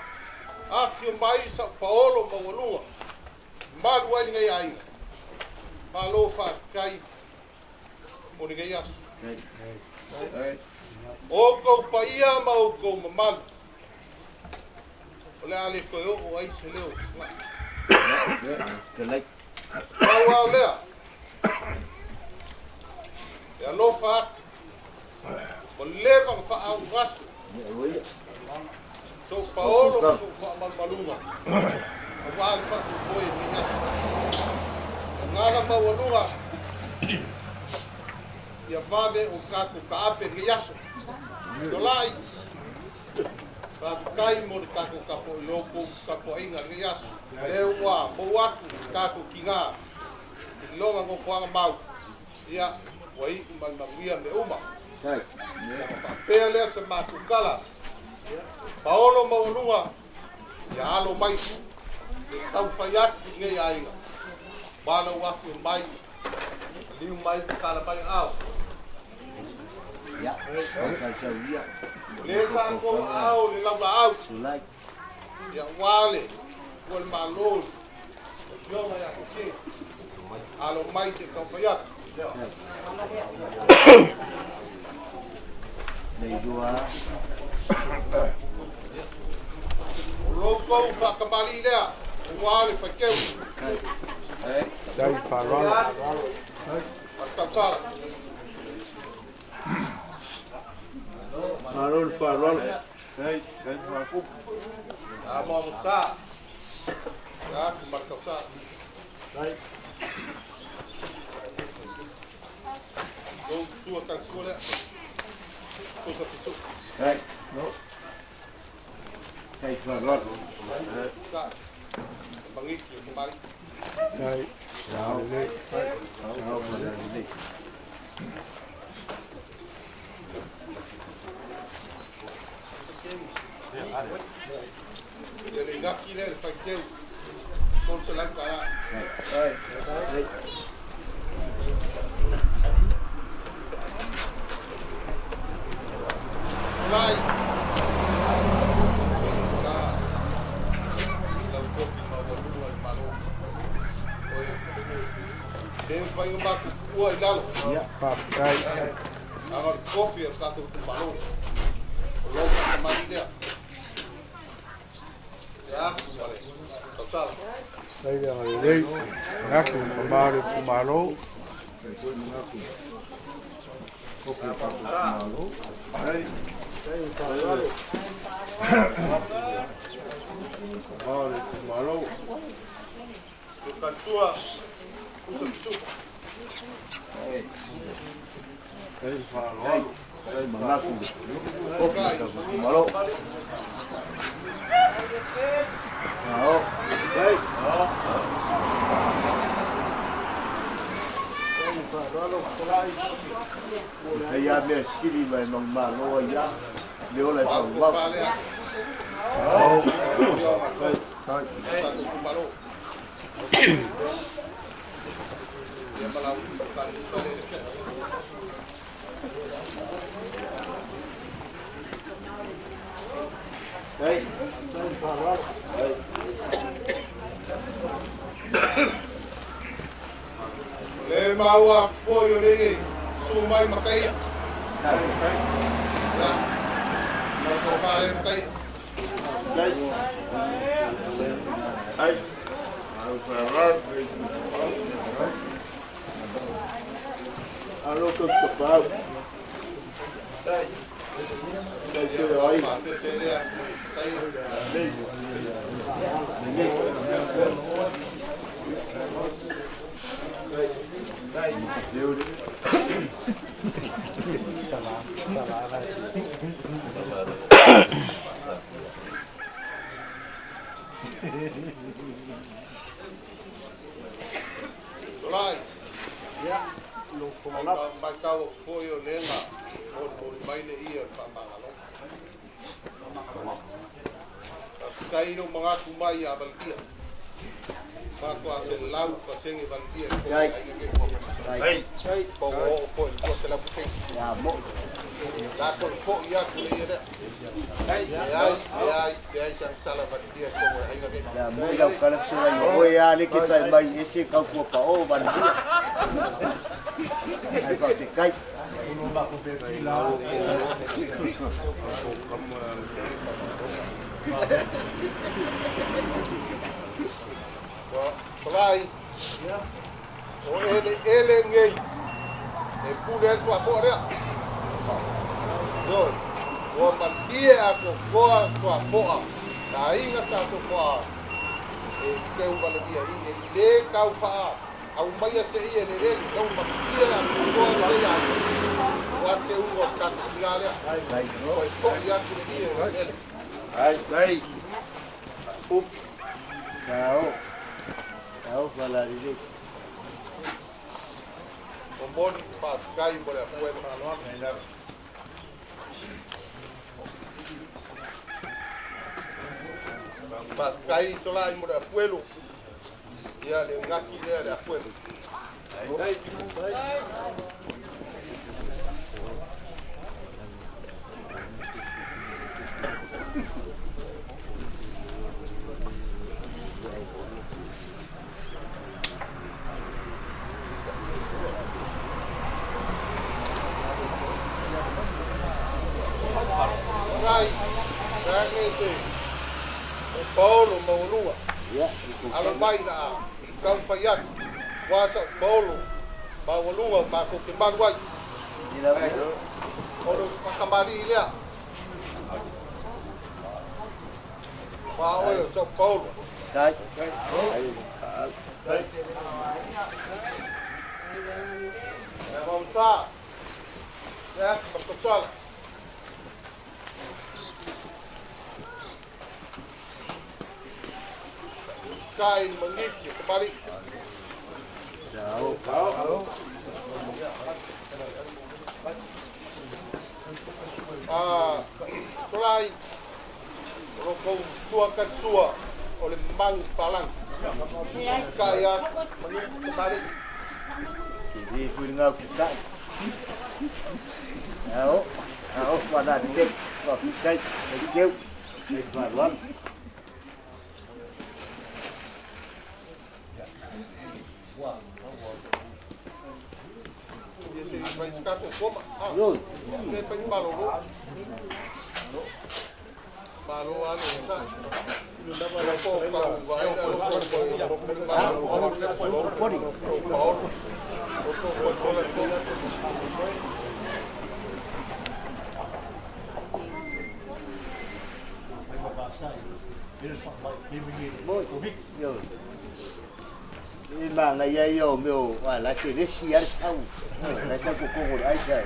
afifio mai sa'u paolo maualuga e malu ai lenei aiga. Malo faafetai mo lenei aso. O outou paia ma outou mamalu, o le a le toe oo ai se leo i Pau lava o lea, e alofa atu, ua leva ona faaaaugase sou paolo ma sou faamalumaluga aua le faamoemoe i lenei aso. O le agaga maualuga ia vave o tatou taape lenei aso. Tolai, faafetai mo le tatou tapuaiga i lenei aso. Lea ua mou atu i tatou tiga i lona nofoaga mau, ia ua iu ma le manuia mea uma. Ona faapea lea se matou tala, paolo maualuga, ia alo mai se i taumafai atu i lenei aiga, aua lou afio mai, maliu mai ma tala mai aao. O le sa tou aao i le laulaau, ia aua le ua le Malo i le Afioga ia Tote, alo mai se i taumafai atu. O lo outou faatamalii lea, aua le faiteu. Faatausala. Malo le faaaloalo. Samoa Musa. Ia atu ma le tausala. Lou sua talisua lea. Tusa pisu. Sa. Mangiki o tamalii. Ia le igaki lea le faiteu. $300. Tulai. Sa. Lau tofi maualuga i le Malo. Oe. Le mafai ona matou tuua i lalo. Leaga o le tofi a le tatou itumalo. O lou faatamalii lea. Ia atu ma le tausala. Lou talitua, usa pisu. Hei a mea skiri mai mang maloa ia. Le ola e whau wau. Hei. Le maua foi o le su mai makai. La. No ko pare makai. Ai. Alo ko te pau. Ai. Ai te ai. Lai. Ya. Lo ko mai kau foi o le nga. O mai le ia pa mangalo. Kai no mga kumai a Valdia. Pa ko a se lau pa sengi Valdia. Ai. Ai. Po o po ko se la puke. Ya mo. La ko ko ia ku le ia. Ai ai ai ai sa sala Valdia ko mo ai ngake. Ya mo lau kala sura yo oi a le ki tai mai ese kau kua pa o Valdia. Ai pa te kai. Lai. O ele ele ngei. E pule el tua foa. Yo. O malie a ko koa tua foa. Ta inga ta to foa. E te u valedia i e le kau faa. Au mai se i e le le kau malie a ko koa le ia. O a te u o ka la le. Ai. O e ko ia ku le i e. Ai ai. Up. Ciao. Ciao Valeri. O mon pa kai mo le fuelo. Pa kai tola mo le fuelo. Ia le ngaki le le fuelo. Ai. Ai. O Paulo Maulua. Alo mai na kau paiat. Wasa Paulo Maulua ma ko ke maluai. Oro pakamari lea. Pa o so Paulo. Dai. Dai. Vamos. Ya, pasal. Kai mengiki kembali. Jauh. Jauh. Ah, tulai. Rokong tua kan sua oleh mang palang. Kaya mengiki kembali. Jadi punya kita. Jauh. Jauh pada dek. Kau kau. Kau Vai ficar com fome? Ah, Manga ia ia meu, lá te deixi ar sau. Lá sa ko ko ai sai.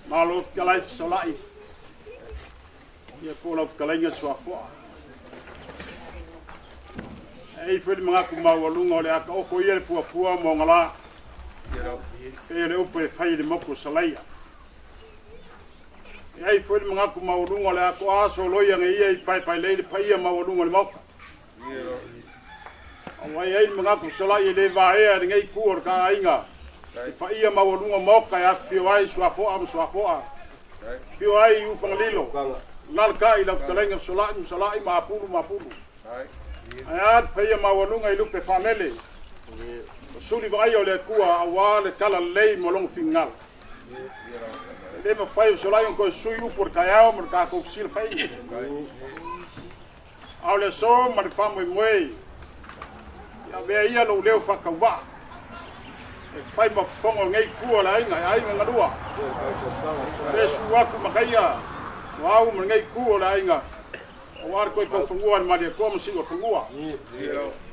Malo fetalai fesolai ia po o lau fetalaiga suafoa. E ai foi le magaku maualuga o le akaoko ia le puapua ma ogalā pei o le upu e fai i le moku o Salaia. E ai foi le magaku maualuga o le atoa soloi aga ia i paepaelei le paia maualuga o le maota. Auā e ai le magaku fesolai e lē vaea lenei itu o le taaiga i paia maualuga maota e afifio ai suafoa ma suafoa, afio ai Ufagalilo, lalata'i lau fetalaiga Fesolai ma Salai ma Apulu ma Apulu. Ae a le paia maualuga i lupe faalele o suli vaaia o le Atua auā le talalelei ma lona finagalo. E lē mafai o Fesolai ona toe sui upu o le taeao ma le tatou fesilafaiga. A o le aso ma le faamoemoe ia avea ia lou leo faatauvaa e fai ma fofoga o lenei itu o le aiga e aiga galua. Pe su atu makaia o au ma lenei itu o le aiga auā le toe taufanua le Malietoa ma siu o le fanua.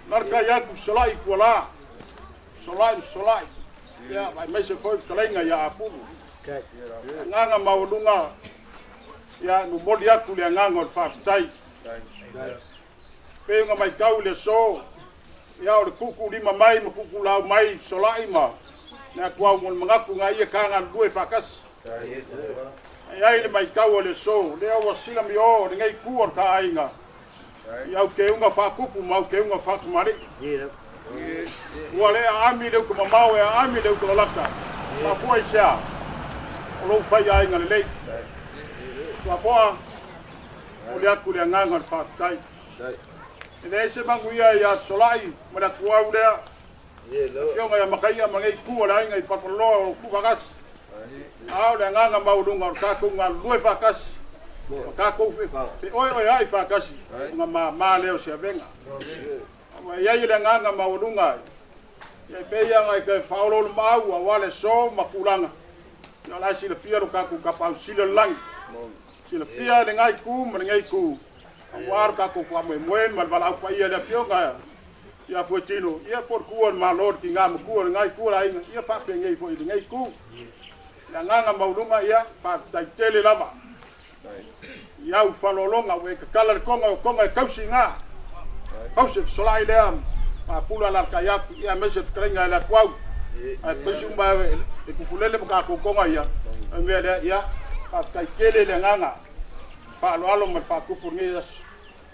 Na le tai atu Fesolai tualā, Fesolai ma Fesolai, ia aemaise foi fetalaiga ia Apulu. Agaga maualuga ia momoli atu le agaga o le faafetai. Pei ona matau i le aso, ia o le tuutuulima mai ma tuutuulau mai Fesolai ma le atuau mo le manatu na ia ta galulue faatasi. E ai le matau o le aso, lea ua silamiō lenei itu o le taaiga i au keuga faatupu ma au keuga faatamalii. Ua le aami le uta mamao e aami le uta lalata. Mafua i sea. fai aiga lelei. Suafoa, momoli atu le agaga o le faafetai. E leai se manuia ia Solai ma le atuau lea, Afioga ia Makaia ma lenei itu o le aiga i Palapalaloa o lo o tuufaatasi. A o le agaga maualuga o le tatou galulue faatasi ma tatou feoeoeai faatasi ona mama lea o se avega. Ua i ai le agaga maualuga e pei ona e toe faaoloolomaau aua le aso ma tulaga, ia o la e silafia lo tatou Tapaau Sili o le lagi, silafia e lenei itu ma lenei itu, aua lo tatou faamoemoe ma le valaau paia i le Afioga ia Fuetino, ia po o le tu a le Malo, le tiga matua o lenei itu o le aiga, ia faapenei foi i lenei itu. Le agaga maualuga, ia faafetai tele lava i au faaaloaloga ua e tatala le toga o toga e tausi i ina. Tausi e fesolai lea apula alaalatai atu, ia aemaise le fetalaiga e le atuau. Ae paisi uma e tufulele ma tatou toga ia. O le mea lea, ia, faafetai tele le agaga faaaloalo ma le faatupu o lenei aso,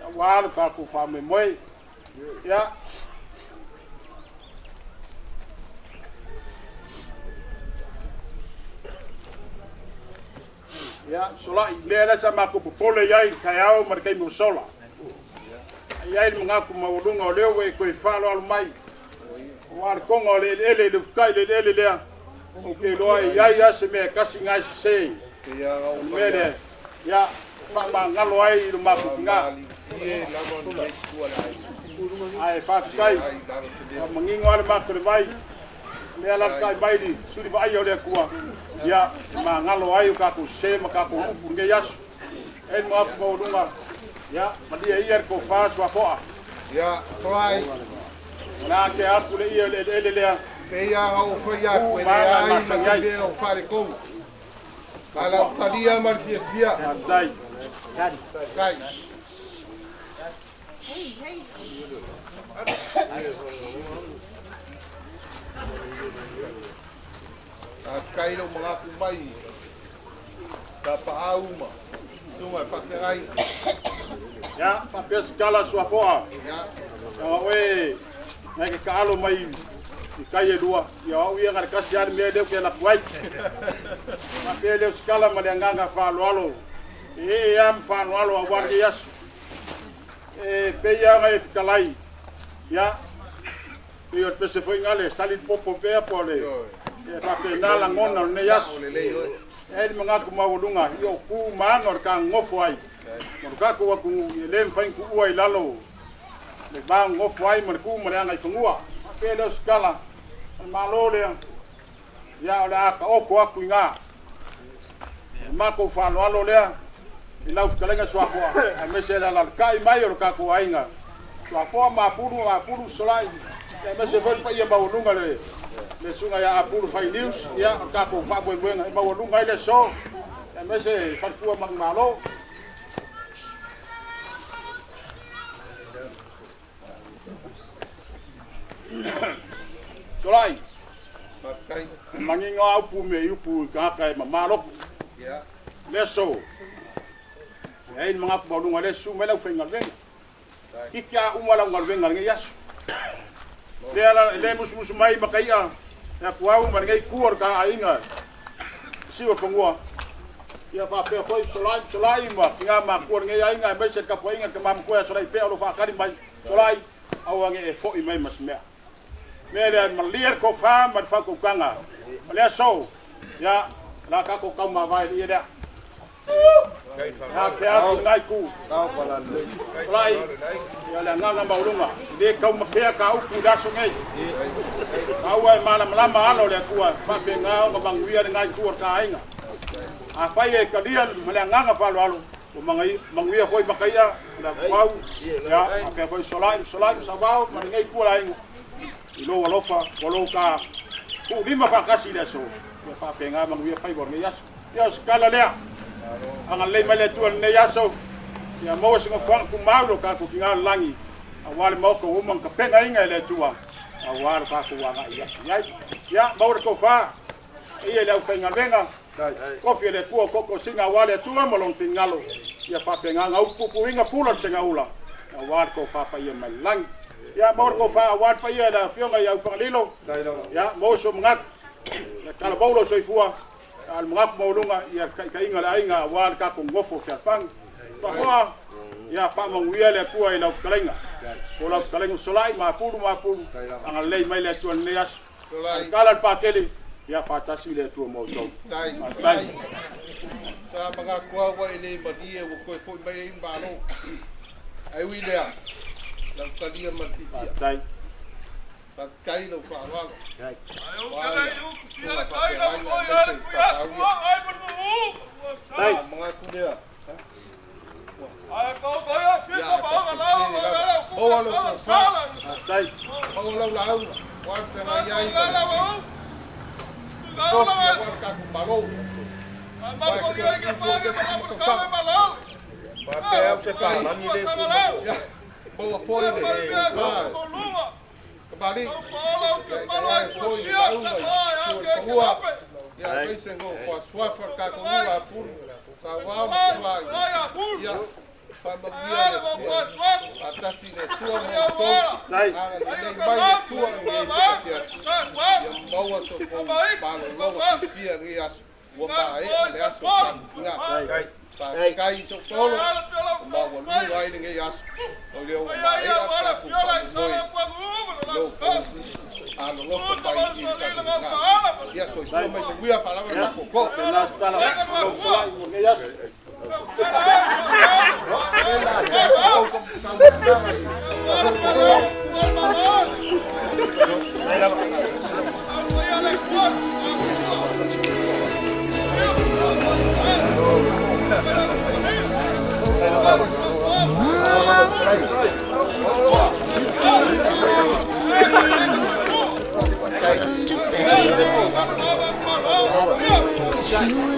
aua lo tatou faamoemoe. Ia, Ia, solai, mea lea sa matou popole i ai i le taeao ma le taimi ua sola. A i ai le manatu maualuga o lea ua e toe faaaloalo mai, aua le toga o le eleele, le ufutai i le eleele lea, ou te iloa e i ai lava se mea e tasi lena e sese. O le mea lea, ia, faamagalo ai i lo matou tina. Ae faafetai, ua manino lava le matou le vai, lea alaalatai mai le suli vaaia o le Atua, ia, e magalo ai o tatou sese ma tatou upu i lenei aso. E le manatu maualuga, ia, malie ia le tofa suafoa. Ia, Tolai. O le a tea atu le ia o le eleele lea. Pei lava ona ou fai atu, e leai ma se mea o faaletonu. A lau talia ma le fiafia. Faafetai. Kai. Faafetai lou manatu mai tapaau ma susuga i faafeagai. Ia, faapea se tala suafoa. Ia. Ia oe nai ke taalo mai i kai e lua, ia o au ia na le tasi lava le mea lea ou te alu atu ai. Faapea lea o se tala ma le agaga faaaloalo, e ee lava ma faaaloalo aua lenei aso. E pei lava ona e fetalai, ia, pei o le pese foi na le sali le popo pea po o le, e faapena lagona o lenei aso. E ai le manatu maualuga i o ku ma aga o le kagogofo ai ma lo tatou atunuu, e le mafai ona tuua i lalo le va gogofo ai ma le ku ma le agaifanua. Faapea lea o se tala a le Malo lea, ia o le a taoto atu i ina. O le matou faaaloalo lea i lau fetalaiga Suafoa, aemaise le alaalatai mai o le tatou aiga Suafoa ma Apulu, ma Apulu Solai, aemaise foi le paia maualuga le susuga ia Apulu Fai News, ia o le tatou faamoemoega e maualuga ai le aso, aemaise faletua manumalo. Solai, e manino lava upu me i upu i tagata e mamā loto. Le aso, e ai le manatu maualuga lea e susu mai le aufaigaluega. Iti a uma lau galuega i lenei aso. Lea la, le musumusu mai makaia e atu au ma lenei itu o le ta aiga Siuafanua. Ia faapea foi Solai, Solai ma tina matua o lenei aiga aemaise le tapuaiga i le tama matua ia Solai pea o lo o faatali mai. Solai, aua ne i e foi mai ma se mea. Mea lea, malie le tofa ma le faautautaga o le aso, ia, o le a tatou taumavae i le ie lea. Ia te atu i lena itu. Solai, ia le agaga maualuga, e le taumatea ta upu i le aso nei. Aua e malamalama ala o le Atua, e faapena ona manuia lena itu o le ta aiga. Afai e talia ma le agaga faaaloalo, ua manuia foi makaia o le atuau, ia, faapea foi Solai, Solai, Savao ma lenei itu o le aiga, i lou alofa ua lou ta tuulima faatasi i le aso, ia faapena manuia faiva o lenei aso. Ia o se tala lea, agalelei mai le Atua i lenei aso, ia maua se nofoaga tumau i lo tatou tiga o le lagi, aua le maota ua uma ona tapenaina e le Atua, aua lo tatou agai i aso i ai. Ia, maua le tofa, paia i le aufaigaluega, tofi e le Atua o tootoo aua le Atua ma lona finagalo, ia faapena ona upupupuina fula o le segaula, aua le tofa paia mai le lagi. Ia, maua le tofa aua le paia i le afioga i Aufagalilo, ia, maua so manatu, ia talavou lou soifua, A le magaku maualuga ia taitaiga o le aiga aua le tatou nofo fealofani. Pahoa, ia faamanuia le Atua i lau fetalaiga. Po o lau fetalaiga Solai ma Apulu ma Apulu, agalelei mai le Atua i lenei aso. Tala le Patele, ia faatasi le Atua ma outou. Faafetai. Sa magaku au e le malie ua toe foi mai ai malo. Ai ui lea, lau talia ma le fiafia. Faafetai. Faafetai lau faaaloalo. Tai. Magaku lea. Maua lau tofa. Faafetai. Maua lau lauga. Ua feagai ai ma le tofi aua le tatou Malo. Faapea se palagi le Ia, maua foi le tofa. Kamali. Ia foi le lauga i Tuaifagua. Ia, aemaise go fa'asuafa le tatou nuu Apulu, Sauao ma Sulai. Ia, faamanuia le Atua. Faatasi le Atua ma outou. Agalelei mai le Atua i lenei afiafi. Ia maua so outou malologa fiafia i lenei aso. Ua maea le aso o tatou tina. Faafetai i so'otolo ua maualuga ai lenei aso. O lea ua maea le tatou faamoemoe i lo outou alolofa mai i le tatou tina. Ia soifua mai manuia faalava le matou to'o. Faapena se tala lau Solai mo lenei aso. Mama, you gave life to me. Turned to baby. It's you